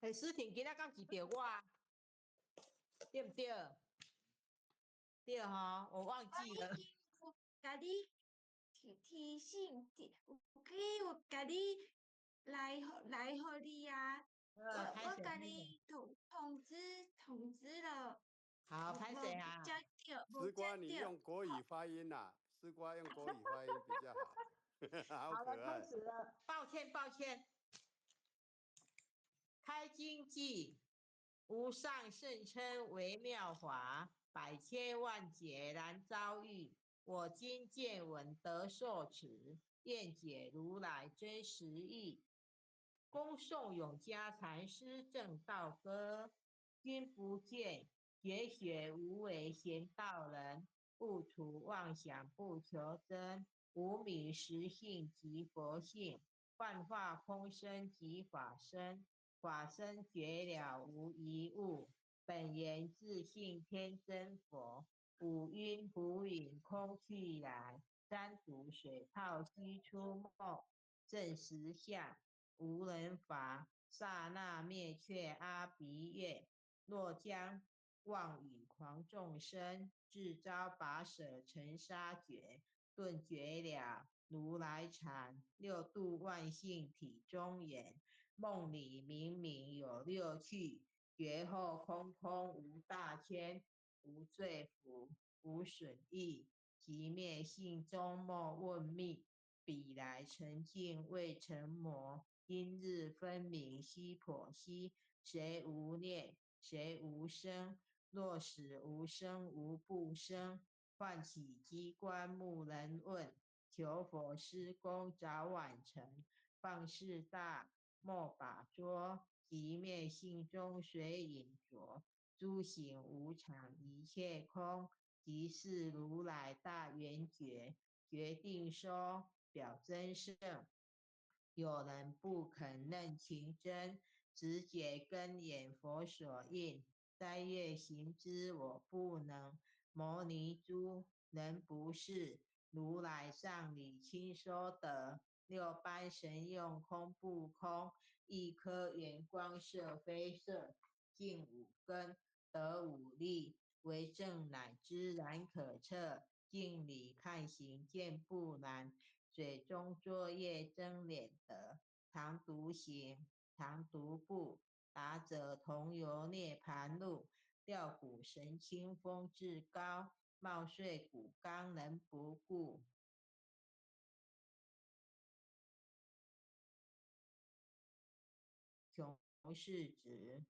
欸，思婷，今仔敢是著我？對毋對？對吼，我忘記了。我共你提提醒，提有去有共你來來予你啊。我我共你通通知通知了。好，歹勢啊。絲瓜，你用國語發音啦，絲瓜用國語發音比較好。好可愛。好了，開始了，抱歉，抱歉。開經偈，無上甚深微妙法，百千萬劫難遭遇。我今見聞得受持，願解如來真實義。恭誦永嘉禪師證道歌，君不見，覺學無為賢道人，不除妄想不求真，無明實性即佛性，幻化空身即法身。法身絕了無一物，本源自性天真佛。五蘊浮雲空去來，三毒水泡悉出沒。證實相無人法，剎那滅卻阿鼻月。若將妄語誑眾生，自遭拔舌塵沙絕，頓覺了如來禪，六度萬行體中圓。夢裡明明有六趣，覺後空空無大千，無罪福，無損益，寂滅性中莫問覓。彼來塵境未成魔，今日分明須剖析。誰無念？誰無生？若死無生無不生，喚起機關木人問。求佛施功早晚成，放肆大莫把捉，寂滅性中隨影著，諸行無常一切空，即是如來大圓覺，決定說表真聖。有人不肯認情真，直解根眼佛所應，齋月行之我不能。牟尼諸人不是如來藏理親說得。六般神用空不空，一顆圓光色非色，淨五根得五力，為正乃知然可測。鏡裡看行見不難，水中作業增臉德。常獨行，常獨步，達者同遊涅槃路。吊古神清風至高，冒碎骨剛人不顧。窮世子，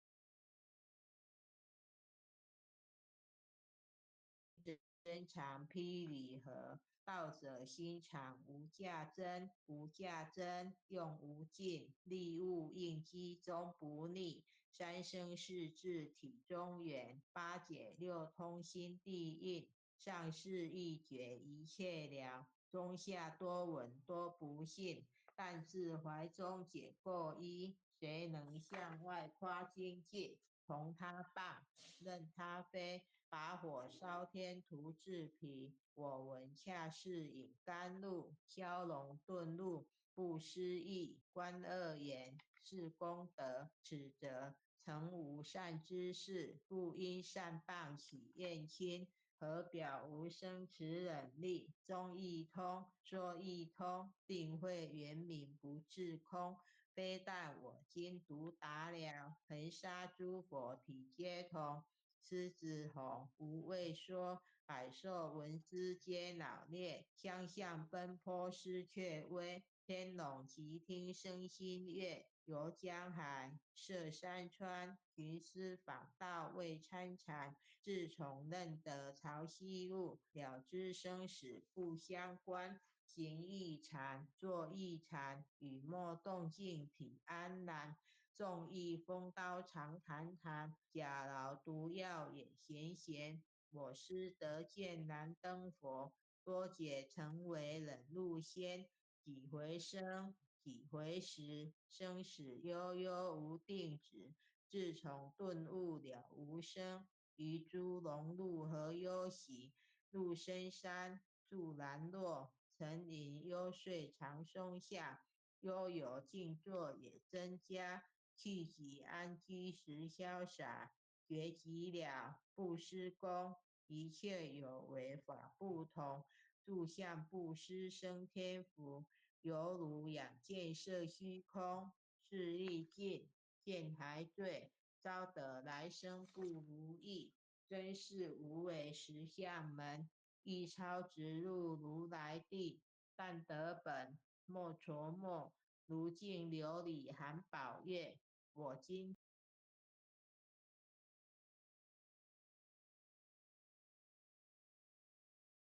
身長披禮盒，道者心常無價真，無價真用無盡，利物應機終不逆，三生四智體中圓，八解六通心地印，上士一覺一切了，中下多聞多不信，但自懷中解構一。誰能向外誇精進？從他棒，任他飛，把火燒天徒自疲。我聞恰似飲甘露，消融頓入不思議。觀惡言是功德，此則成無善知識，故應善謗起厭親。何表無生此忍力？中義通，說義通，定慧圓明不自空。非但我今獨達了，恆沙諸佛體皆同。獅子吼，無畏說，百獸聞之皆惱裂，相向奔波失卻威。天龍齊聽生心悅，遊江海，涉山川，尋師訪道未參禪。自從認得曹溪路，了知生死不相關。行亦禪，坐亦禪，語默動靜體安然。縱遇風刀長彈彈，假勞毒藥也鹹鹹。我師得見燃燈佛，多劫成為忍辱仙。幾回生，幾回死，生死悠悠無定止。自從頓悟了無生，於諸榮辱何憂喜？入深山，住蘭若。沉吟幽邃長松下，悠游靜坐也增加。去己安居实潇洒，觉寂了不施功，一切有为法不同，住相布施生天福，犹如仰见色虚空，势力尽，见还坠，招得来生不如意，真是无为实相门，一超直入如来地，但得本，莫琢磨，如镜琉璃含宝月，我今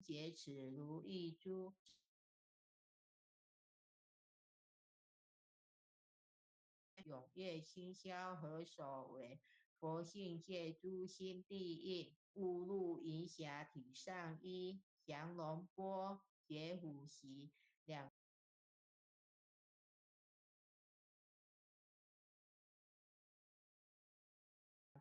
劫此如意珠。永业清消何所为？佛性界诸心地印，误入银霞体上衣，降龙波结虎席，两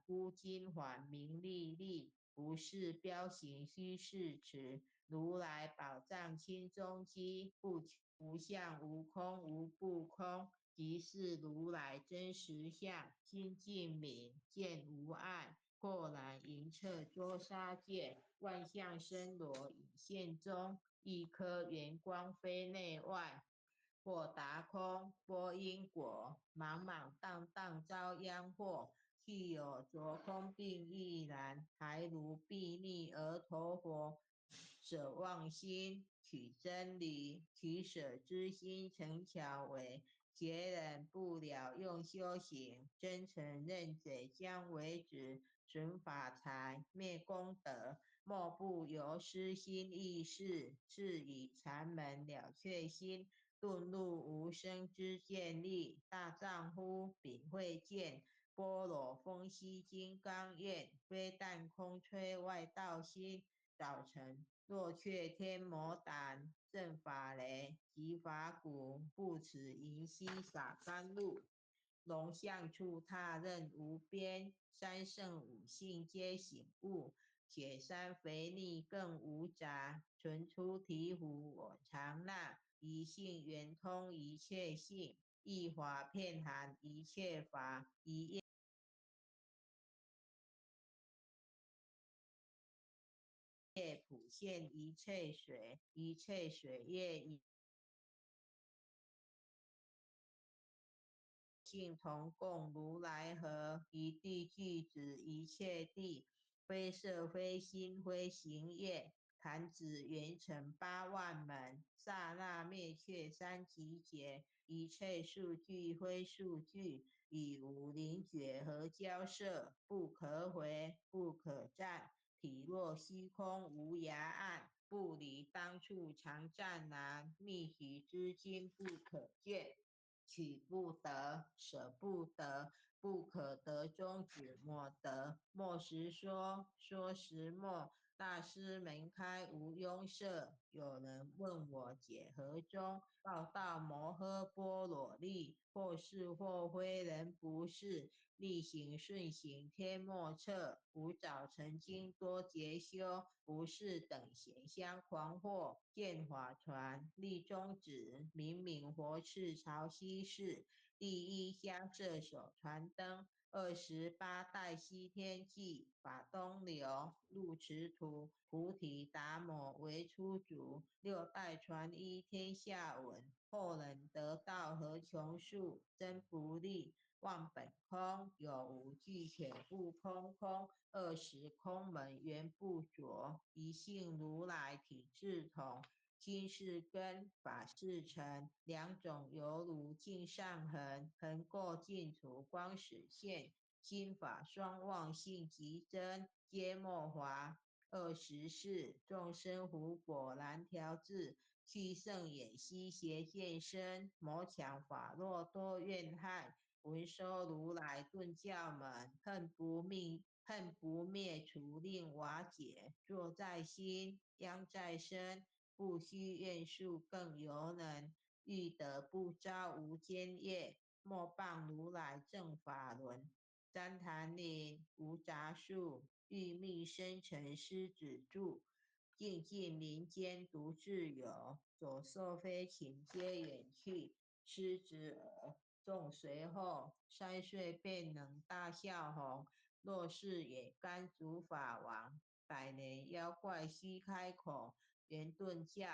孤金环名利利，不是标行须是持。如来宝藏心中机，不无相无空无不空。即是如来真实相，心净明见无碍，豁然莹彻周沙界，万象森罗隐现中，一颗圆光非内外，豁达空波因果，莽莽荡荡遭殃祸，具有着空病亦然，还如睥睨而陀佛，舍妄心取真理，取舍之心成巧为。别人不了用修行，真诚认者将为止，损法财灭功德，莫不由私心意识，是以禅门了却心，顿入无生之见力。大丈夫秉慧见，般若风息金刚愿，非但空吹外道心，早晨若却天魔胆。正法雷及法鼓，不此银溪洒甘露，龙象处他任无边，三圣五性皆醒悟，雪山肥腻更无杂，纯出醍醐我常纳，一性圆通一切性，一法遍含一切法，一业普现一切水，一切水业一性同共如来合，一地具止一切地，非色非心非行业，弹指圆成8万门，刹那灭却三集劫，一切数据非数据，以无灵觉和交涉，不可回，不可战。体若虚空无涯岸，不离当处常湛然，密集之心不可见，取不得，舍不得，不可得中止莫得。莫实说，说实莫。大师门开无庸舍。有人问我解何中？报道摩诃般若力，或是或非人不是，力行顺行天莫测。吾早曾经多劫修，不是等闲相狂惑。见法传立宗旨，明明佛敕朝西世，第一香摄手传灯。28代西天记，法东流，入持图，菩提达摩为初祖，6代传一天下闻，后人得道何穷数，真不立，忘本空，有无俱全不空空，20空门缘不着，一性如来体智同。心是根，法是尘，两种犹如镜上痕，痕过尽除光始现，心法双忘性即真，皆莫华。24众生福果难调制，去圣眼悉邪见身，魔强法若多怨恨，闻说如来顿教门，恨不灭除令瓦解，坐在心，殃在身。不须愿数更犹能，欲得不遭无间业，莫谤如来正法轮。旃檀林无杂树，欲觅生尘师子住。静静林间独自游，走兽飞禽皆远去。狮子耳。众随后，3岁便能大笑红。若是也甘主法王，百年妖怪须开口，圆顿教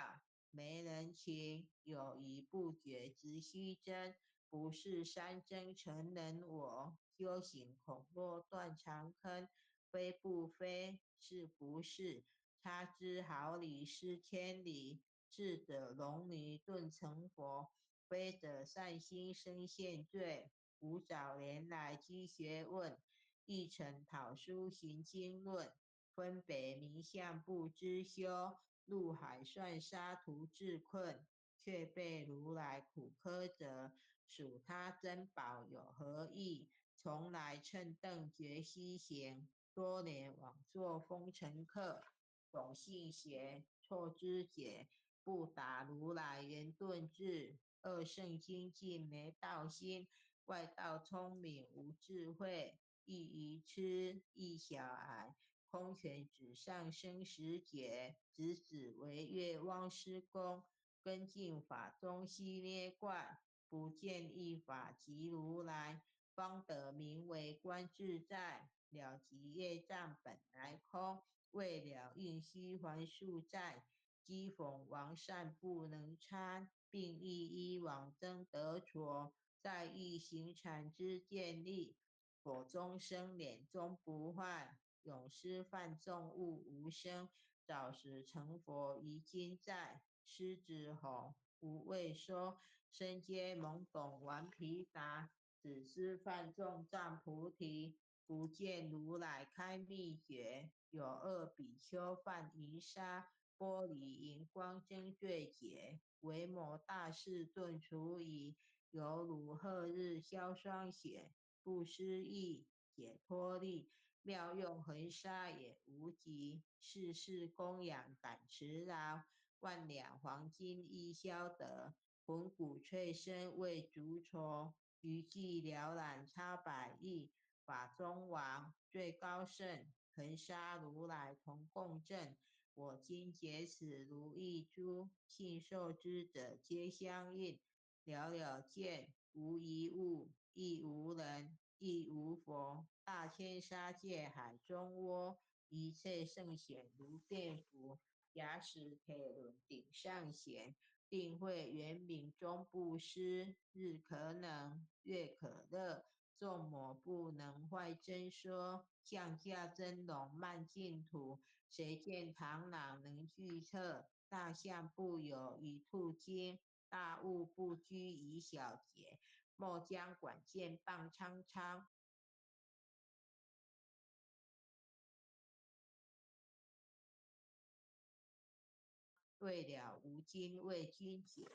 没人情，有疑不决直须真，不是三真成人我，修行恐若断肠坑，非不非，是不是？差之毫厘，失千里。智者龙女顿成佛，非者善心生现罪。吾早年来积学问，亦曾讨书行经论，分别名相不知修，入海算沙徒自困，却被如来苦苛责，数他珍宝有何益？从来蹭蹬绝西行，多年枉作风尘客。种性邪，错知解，不达如来圆顿智。二圣精进没道心，外道聪明无智慧，亦愚痴亦小矮。空拳指上生时节，直指为月汪师公。根净法中悉捏怪，不见一法即如来，方得名为观自在。了即业障本来空，未了应须还宿债。讥讽王善不能参，并亦依往争得着，在意行禅之建立，佛中生脸终不坏，永失犯众物无生，早时成佛于今在。狮子吼无畏说，身皆懵懂顽皮达，只知犯众障菩提，不见如来开秘诀。有恶比丘犯淫沙，玻璃荧光增罪劫，为魔大士顿除疑，犹如贺日消霜雪，不思议解脱力，妙用恒沙也无极，世事供养感持劳，万两黄金亦消得，魂骨脆身为足筹，余计了览超百亿，法中王最高圣，恒沙如来同共振。我今解此如意珠，信受之者皆相应。了了见无一物，亦无人，亦无佛。大千沙界海中窝，一切圣贤如便服。假使铁轮顶上贤，定慧圆明终不失。日可能，月可乐，众魔不能坏真说。降驾真龙慢净土，谁见螳螂能具测？大象不有一兔精，大物不拘于小节。莫将管剑傍苍苍，未了无今为君解。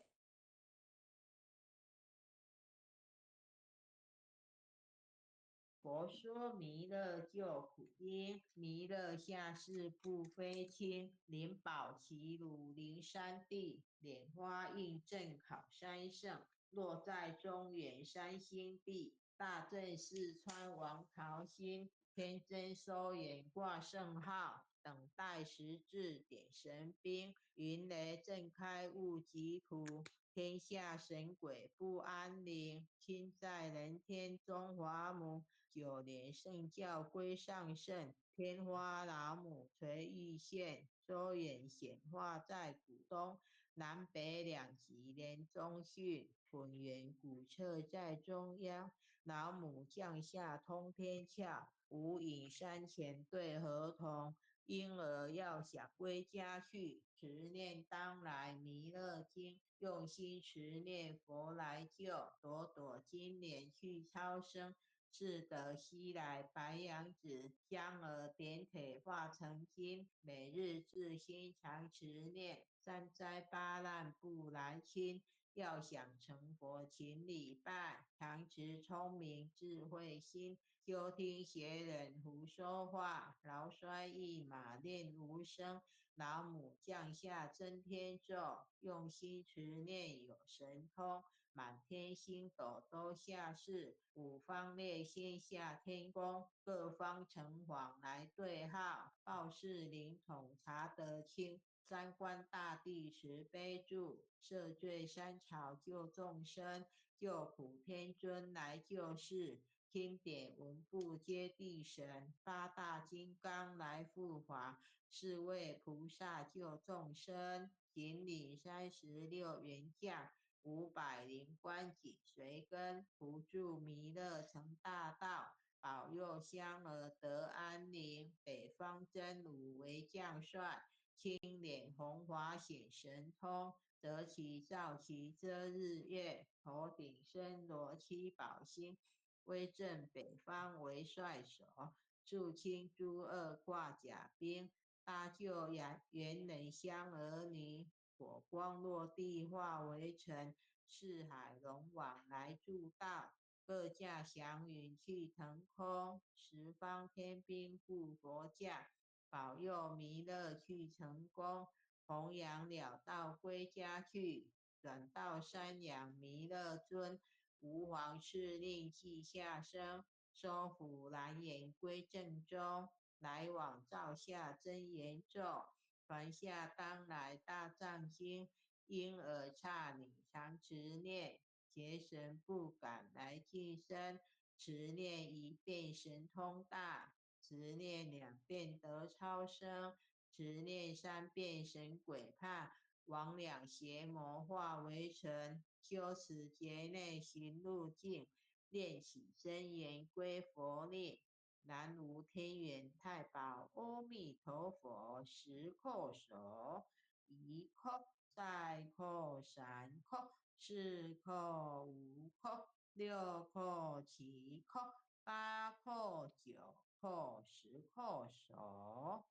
佛说弥勒救苦经，弥勒下世不非亲，灵宝齐鲁灵山地，莲花印正考三圣，落在中原三星地，大正四川王桃心，天真收眼挂圣号，等待时至点神兵，云雷震开悟极苦，天下神鬼不安宁，亲在人天中华母。九莲圣教归上圣，天花老母垂玉线，周远显化在古东，南北两极连中训，混元古册在中央，老母降下通天窍，无影山前对合同，婴儿要想归家去，持念当来弥勒经，用心持念佛来救，朵朵金莲去超生。是得西来白羊子，香儿点铁化成金，每日自心常持念，三灾八难不来侵。要想成佛，勤礼拜，常持聪明智慧心，休听邪人胡说话。劳衰一马念无声，老母降下真天咒，用心持念有神通。满天星斗都下世，五方列仙下天宫，各方城隍来对号，报事灵统查得清，三官大帝慈悲助，赦罪三朝救众生，救苦天尊来救世，钦点文部揭谛神，八大金刚来护法，四位菩萨救众生，引领36员将，500灵官紧随跟，扶助弥勒成大道，保佑香儿得安宁。北方真武为将帅，青脸红华显神通，得其照其遮日月，头顶身罗七宝星，威震北方为帅首，肃清诸恶挂甲兵，搭救元人香儿女，火光落地化为尘，四海龙王来助道，各驾祥云去腾空，十方天兵护佛驾，保佑弥勒去成功，弘扬了道归家去，转到山阳弥勒尊，吾皇敕令记下生，收服蓝眼归正宗，来往造下真言咒，传下当来大藏经，婴儿刹女常持念，邪神不敢来近身，持念一遍神通大，持念两遍得超生，持念三遍神鬼怕，魍魉邪魔化为尘，修持劫内行路径，练起真言归佛令，南无天元太保阿弥陀佛，十叩首，一叩，再叩，三叩，四叩，五叩，六叩，七叩，八叩，九叩，十叩首。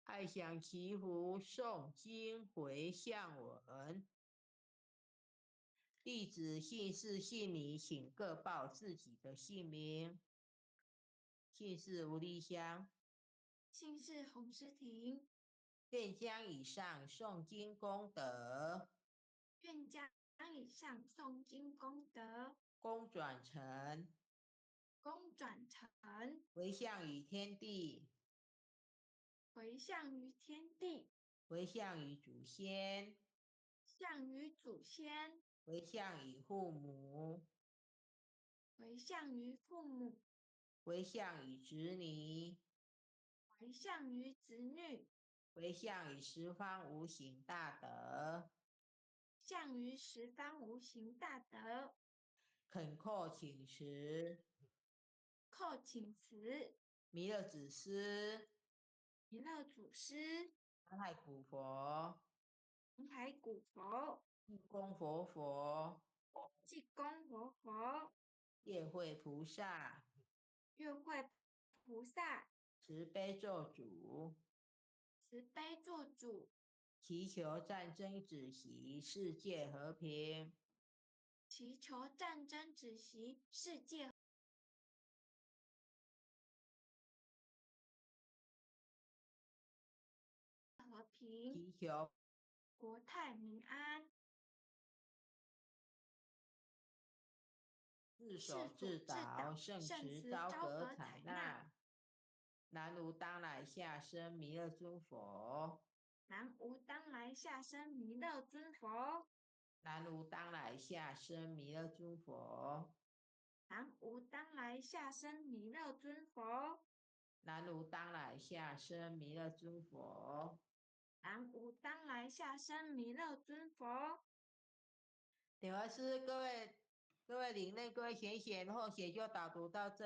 爱想祈福诵经回向文。弟子姓氏姓名，请各报自己的姓名。姓氏吴丽香，姓氏洪诗婷。愿将以上诵经功德，愿将以上诵经功德，功转成，功转成，回向于天地，回向于天地，回向于祖先，向于祖先，回向于父母，回向于父母，回向于子女，回向于子女，回向于十方无形大德，向于十方无形大德。恳叩请辞，叩请辞。弥勒祖师，弥勒祖师，南海古佛，南海古佛，济公活佛，济公活佛，月会菩萨，月会菩萨，慈悲作主，慈悲作主，祈求战争止息，世界和平。祈求战争止息，世界和平。祈求国泰民安。自所自导，圣慈昭格采纳。南无当来下生弥勒尊佛。南无当来下生弥勒尊佛。南无当来下生弥勒尊佛。南无当来下生弥勒尊佛。南无当来下生弥勒尊佛。南无当来下生弥勒尊佛。点完师，各位领内，各位贤贤后写就导读到这。